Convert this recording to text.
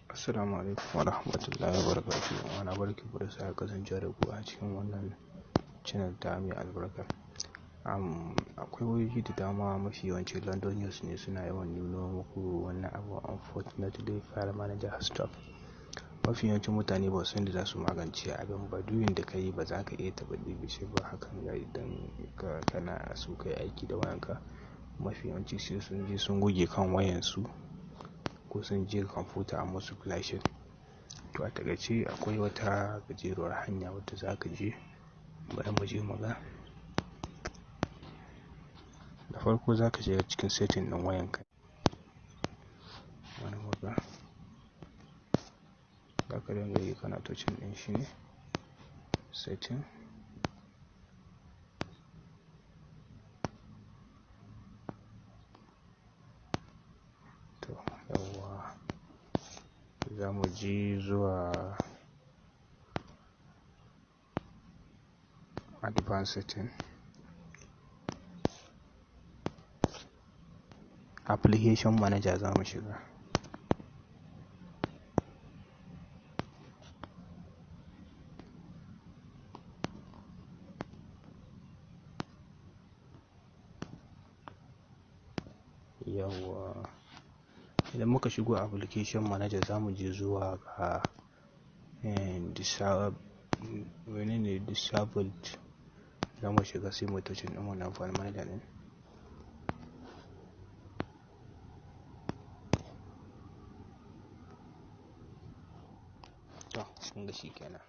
Assalamu alaikum wa rahmatullahi wa barakatuhu. Ana barkanku da sake kasancewa da ku a cikin wannan channel ta mai albarka. Akwai wayoyi da dama, mafi yawanci London News ne, suna yawan nuno muku wannan abu: "Unfortunately, file manager has stopped." Mafi yawancin mutane ba su san da za su magance abin ba. Duk yanda ka yi, ba za ka iya taɓa ɗebe shi ba. Hakan ga idan ka kana so ka yi aiki da wayanka, mafi yawanci sai sun je sun goge kan wayansu ko sun je kwamfuta an musu flashing. To, a taƙaice akwai wata gajeruwar hanya wadda za ka je. Bari mu je mu ga. Da farko za ka shiga cikin setting ɗin wayanka. Bari mu ga. Za ka dinga yi kana touching ɗin shi ne setting. To, yawwa, za mu je zuwa advanced setting. Application manager za mu shiga. Yawwa, idan muka shigo application manager, za mu je zuwa ga menene, disabled za mu shiga, sai mu touching ɗin wannan file manager ɗin. To, kun ga shi kenan.